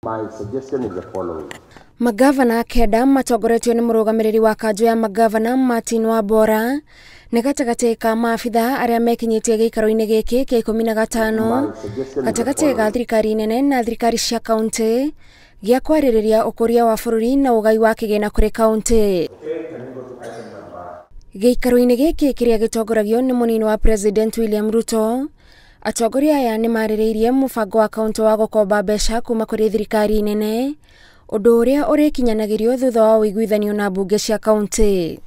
My suggestion is the following. Magavana kenda matongoretio nĩ mũrũgamĩrĩri wa kanjũ ya magavana Martin Wambora nĩ gatagatĩ ka maabitha arĩa mekinyĩtie gĩikaro-inĩ gĩkĩ kĩa 15 gatagatĩ ga thirikari nene na thirikari cia kaunti gĩa kwarĩrĩria ũkũria wa bũrũri na ũgai wa kĩgĩna kũrĩ kaunti. Gĩikaro-inĩ gĩkĩ kĩrĩa gĩtongoragio nĩ mũnini wa President William Ruto, atongoria aya nĩ marĩrĩirie mũbango wa kaunti wa gũkomba mbeca kuma kũrĩ thirikari nene, ũndũ ũrĩa ũrĩkinyanagĩrio thutha wa ũiguithanio na mbunge cia kaunti.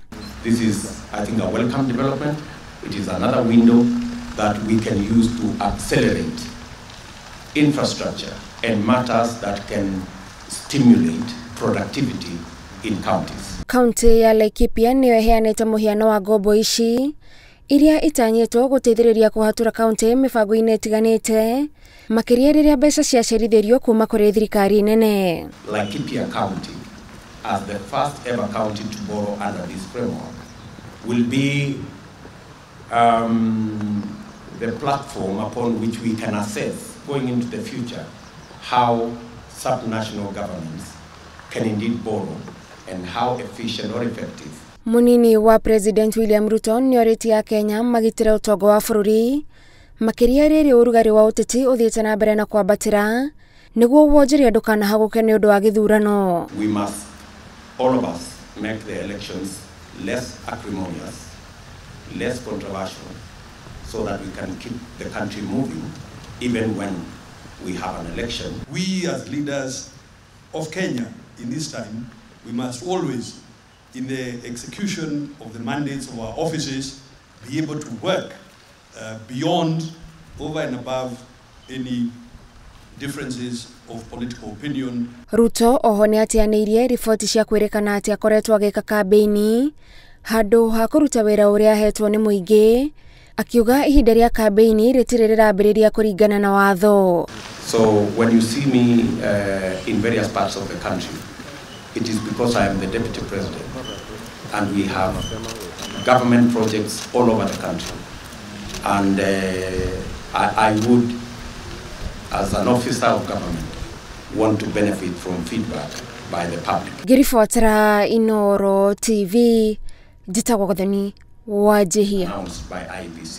This is, I think, a welcome development. It is another window that we can use to accelerate infrastructure and matters that can stimulate productivity in counties. Kaunti ya Laikipia nĩyo ĩheanĩte mũhiano wa ngombo ici iria itanyĩtwo gũteithĩrĩria kũhatũra kaunti mĩbango-inĩ ĩtiganĩte, makĩria rĩrĩa mbeca ciacerithĩrio kuma kũrĩ thirikari nene. Laikipia County, as the first ever county to borrow under this framework, will be the platform upon which we can assess, going into the future, how subnational governments can indeed borrow and how efficient or effective. Munini wa President William Ruto nĩorĩtie Akenya magitĩre ũtonga wa bũrũri, makĩria rĩrĩ ũrugarĩ wa ũteti ũthiĩte na mbere na kwambatĩra nĩguo wonjoria ndũkanahagũke nĩ ũndũ wa gĩthurano. We must, all of us, make the elections less acrimonious, less controversial, so that we can keep the country moving even when we have an election. We as leaders of Kenya in this time, we must always, in the execution of the mandates of our offices, be able to work beyond, over and above any differences of political opinion. Ruto oho nĩ ateanĩirie riboti cia kwĩrĩkana atĩ akoretwo agĩka kambĩini handũ ha kũruta wĩra ũrĩa ahetwo nĩ mũingĩ, akiuga ihinda rĩa kambĩini rĩtirĩ rĩrambĩrĩria kũringana na watho. So when you see me in various parts of the country, it is because I am the deputy president and we have government projects all over the country. And I would, as an officer of government, want to benefit from feedback by the public. Ngĩribotera Inooro TV, njĩtagwo Gathoni Wanjihia. Announced by IEBC.